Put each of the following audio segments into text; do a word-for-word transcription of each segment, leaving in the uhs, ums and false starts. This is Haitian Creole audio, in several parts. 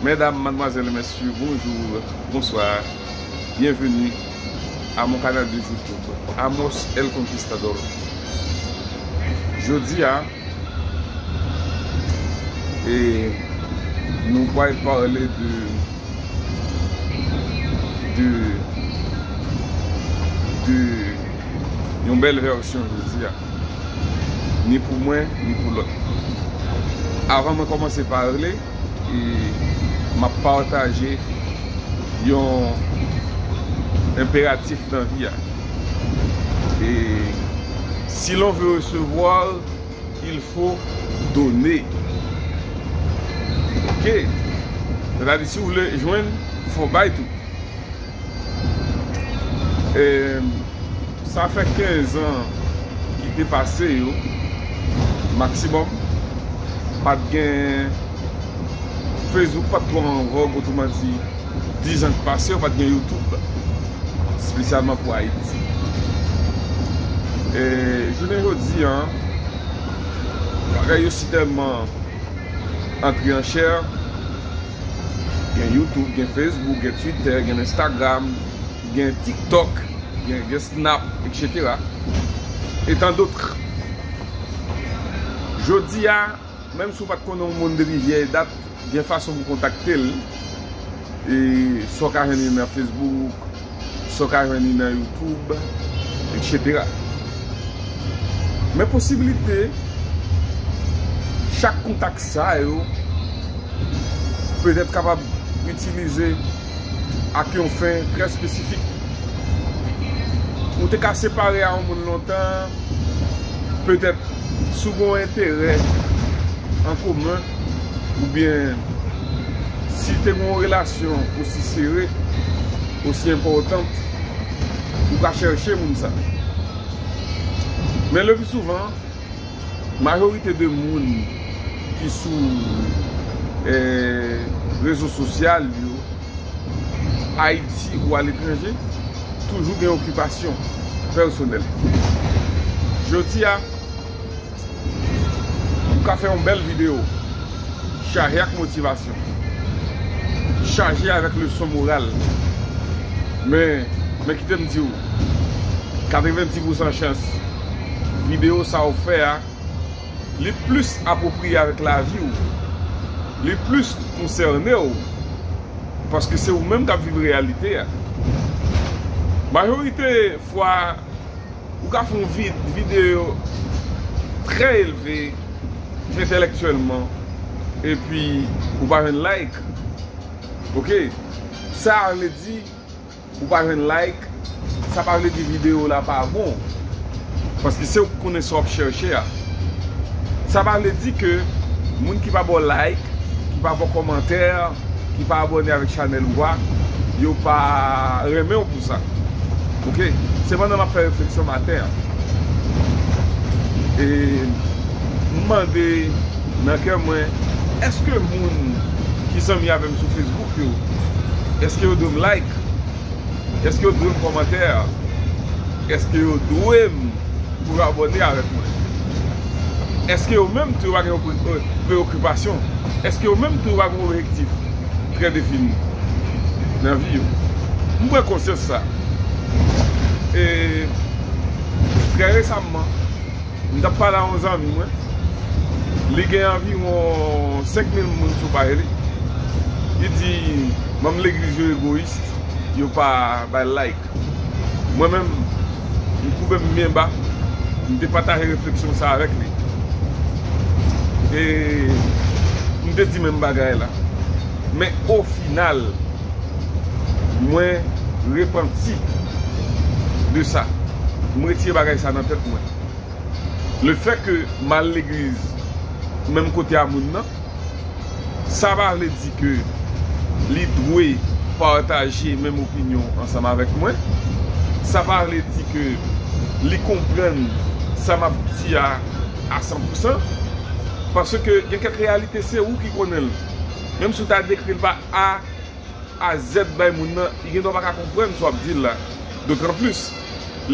Mesdames, mademoiselles et messieurs, bonjour, bonsoir. Bienvenue à mon canal de YouTube, Amos El Conquistador. Jodi a, e nou pral pale de, de, de yon bèl vèsyon jodi a. Ni pou mwen, ni pou lòt. Avan mwen kòmanse pale, e m ap pataje yon enperatif nan vi a. Et si l'on veut recevoir, il faut donner. Ok? Sètadi, si w vle jwenn, fò w bay tou. E sa fè kenz an ki te pase yo, maksimòm. Pa t gen Facebook, pa t twò an vòg, otreman di, diz an k pase yo, pa t gen YouTube, espesyalman pou Ayiti. E jounen jodi a, bagay yo si tèlman antre an chè. Gen YouTube, gen Facebook, gen Twitter, gen Instagram, gen TikTok, gen, gen Snap, et cetera. Et tant d'autres. Jodi a, menm si w pa t konnen yon moun depi vyèy dat, gen fason pou kontakte l. E sa w ka jwenn li nan Facebook, sa w ka jwenn li nan YouTube, et cetera. Men posiblite chak kontak sa yo petèt kapab itilize ak yon fen trè espesifik. Ou te ka separe a yon moun lontan, petèt si w gen yon enterè an komen, oubyen si te gen yon relasyon osi sere, osi enpòtan, ou ka chèche moun sa. Men le pli souvan, majorite de moun ki sou, eh, rezo sosyal yo, Ayiti ou aletranje, toujou gen okipasyon pèsonèl. Jodi a, ou ka fè yon bèl videyo, chaje ak motivasyon, chaje avèk leson moral. Men, men kite m di w, katrevenndis pousan chans, videyo sa w fè a, li plis apwopriye avèk lavi w, li plis konsène w, paske se ou menm k ap viv reyalite a. Majorite fwa, ou ka fè yon vid-, videyo trè elve entèlèktyèlman, epi ou pa jwenn like. Ok? Sa vle di, ou pa jwenn like, sa pa vle di videyo w la pa bon. Paske se ou k konnen sa w ap chèche a. Sa pa vle di ke moun ki pa ba w like, ki pa ba w kòmantè, ki pa abòne avèk chanèl ou a, yo pa renmen w pou sa. Ok? Sepandan, m ap fè refleksyon maten an. E m mande nan kè mwen, èske moun ki zanmi avè m sou Facebook yo, èske yo dwe m like? Èske yo dwe m kòmantè? Èske yo dwe m pou yo abòne avèk mwen? Èske yo menm tou yo pa gen yon pre-, pre-, preyokipasyon? Èske yo menm tou yo pa gen yon objektif trè defini nan vi yo? M pran konsyans sa. E trè resamman, m t ap pale a yon zanmi mwen. Li gen anviwon senk mil moun sou paj li. Li di, manm legliz yo egoyis, yo pa bay like. Mwen menm, m koube m byen ba, m te pataje refleksyon sa avèk li. E m te di menm bagay la. Men o final, mwen repanti de sa. M retire bagay sa nan tèt mwen. Le fè ke m al legliz menm kote a moun nan, sa pa vle di ke li dwe pataje menm opinyon ansanm avèk mwen. Sa pa vle di ke li konprann sa m ap di a a san pou san. Paske gen kèk reyalite, se ou ki konnen l. Menm si w ta dekri l pa A a zèd bay moun nan, li gendwa pa ka konprann sa w ap di l la. Dotanplis,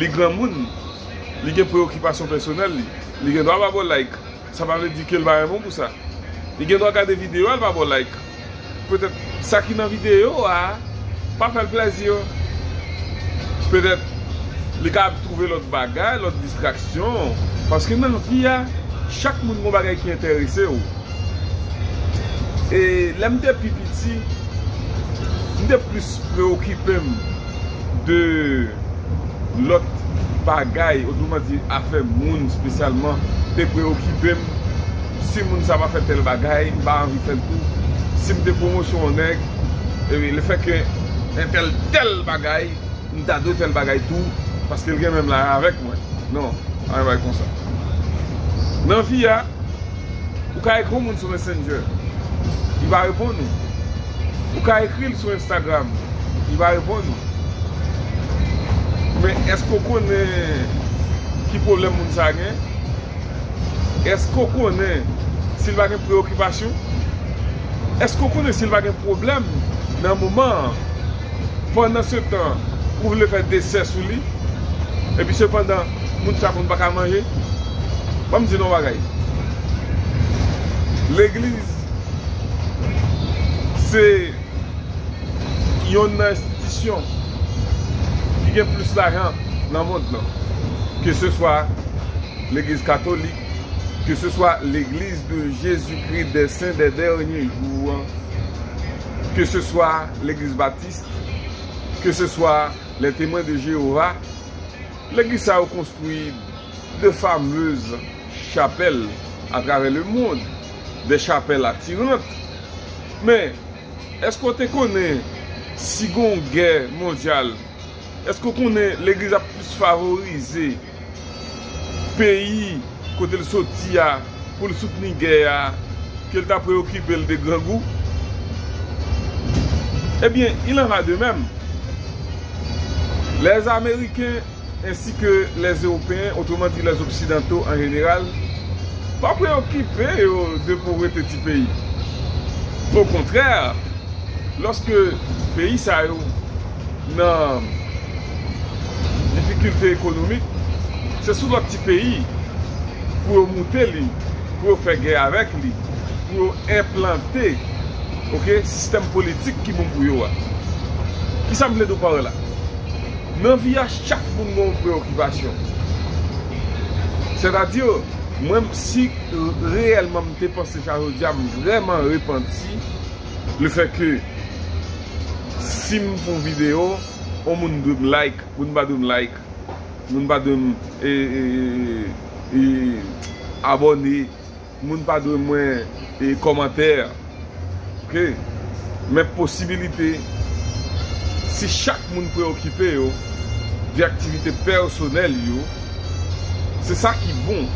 li granmoun, li gen preyokipasyon pèsonèl li. Li gendwa pa ba w like. Sa pa vle di ke l pa renmen w pou sa. Li gendwa gade videyo a, l pa ba w like. Petèt sa ki nan videyo a pa fè l plèzi. Petèt li ka ap twouve lòt bagay, lòt distraksyon. Paske nan vi a, chak moun gon bagay ki enterese w. E lè m te pi piti, m te plis preokipe m de lòt bagay, otreman di, afè moun espesyalman, te preokipe m. Si moun sa pa fè tèl bagay, m pa anvi fè l tou. Si m te pwomosyon yon nèg, e lefètke entèl tèl bagay, m ta dwe tèl bagay tou, paske l gen menm laj avèk mwen. Non, pa yon bagay konsa. Nan vi a, ou ka ekri yon moun sou Messenger, li pa reponn ou. Ou ka ekri l sou Instagram, li pa reponn ou. Men èske w konnen ki pwoblèm moun sa a gen? Èske w konnen si l pa gen preyokipasyon? Èske w konnen si l pa gen pwoblèm nan moman an? Pandansetan, ou vle fè desè sou li, epi sepandan, moun sa konn pa ka manje? Ban m di nou yon bagay. Legliz se yonn nan enstitisyon ki gen plis lajan nan mond lan. Ke se swa legliz katolik, ke se swa legliz de Jezikri dè Sen dè Dènye Jou an, ke se swa legliz batis, ke se swa les Témoins de Jéhovah, legliz sa yo konstwi de fameuses chapelles à travers le monde, des chapelles attirantes. Men, èske w te konnen si gon gè mondyal, èske w konnen legliz ap plis favorize peyi kote l soti a pou l soutni gè a ke l ta preokipe l de grangou? Ebyen, il en va de même. Les Américains ainsi que les Européens, autrement dit les Occidentaux en général, pa preokipe yo de povrete ti peyi. Okontrè, lòske peyi sa yo nan difikilte ekonomik, se sou lòt ti peyi pou yo moute li, pou yo fè gè avèk li, pou yo enplante, oke, sistèm politik ki bon pou yo a. Kisa m vle di w pa la? Nan vi a, chak moun gen yon preyokipasyon. Sètadi, mwen, si reyèlman m te panse sa jodi a, m vrèman repanti lefètke si m fè yon videyo, yon moun dwe m like, moun pa dwe m like, moun pa dwe m, e, e, e, e, abòne, moun pa dwe mwen, e, kòmantè. Oke? Men posibilite, si chak moun preokipe yo de aktivite pèsonèl yo, se sa ki bon.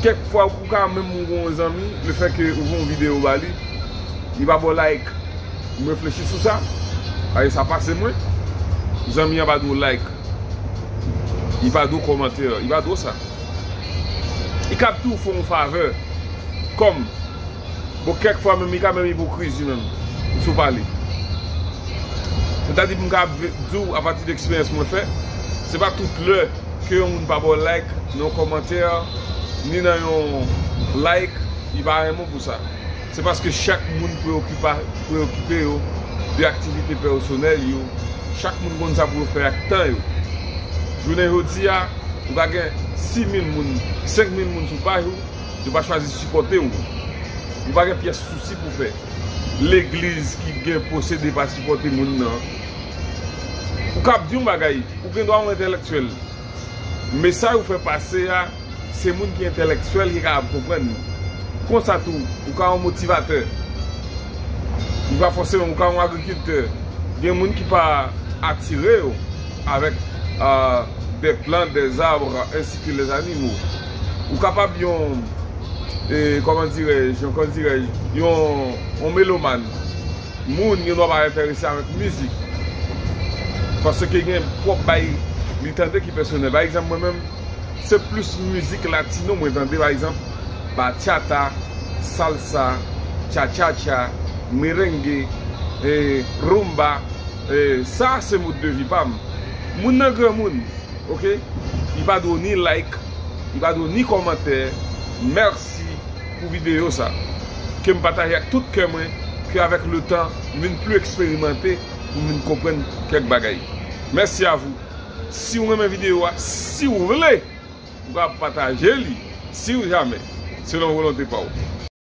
Kèk fwa, ou ka menm ou gon zanmi, lefètke ou fè yon videyo ba li, li pa ba w like. M reflechi sou sa. Aye, sa pase mwen. Zanmi an pa dwe w like. Li pa dwe w kòmantè. Li pa dwe w sa. Li ka tou fè w yon favè. Kòm, bon, kèk fwa menm, li ka menm ipokrizi menm, si w pale. Sètadi, m ka di w, apati de eksperyans mwen fè, se pa tout lè ke yon moun pa ba w like nan yon kòmantè, ni nan yon like, li pa renmen w pou sa. Se paske chak moun preokipa-, preokipe yo de aktivite pèsonèl yo. Chak moun konn sa pou yo fè ak tan yo. Jounen jodi a, ou ka gen sis mil moun, senk mil moun sou paj ou, yo pa chwazi sipòte w. Ou pa gen pyès sousi pou fè. Legliz ki gen posede pa sipòte moun nan. Ou ka ap di yon bagay, ou gen dwa yon entèlektyèl. Mesaj ou fè pase a, se moun ki entèlektyèl ki kapab konprann li. Konsa tou, ou ka yon motivatè. Li pa fòseman, ou ka yon agrikiltè. Gen moun ki pa atire yo avec, euh, des plantes, des arbres, ainsi que les animaux. Ou kapab yon, e, comment dirais-je, comment dirais-je, yon, yon melomàn. Moun gen dwa pa enterese avèk mizik. Paske gen pwòp bay li tande ki pèsonèl. Pa egzanp, mwen menm, se plis mizik latino mwen tande, pa egzanp, bachata, salsa, cha-cha-cha, merengue, e, rumba. E, sa se mode de vie pa m. Moun nan granmoun, oke? Li pa dwe ni like, li pa dwe ni kòmantè. Mèsi pou videyo sa ke m pataje ak tout kè mwen. ke avèk le tan, m vin pli eksperimante pou m vin konprann kèk bagay. Mèsi a vou. Si w renmen videyo a, si w vle, ou ka pataje li, si w jamè, selon volonte pa w.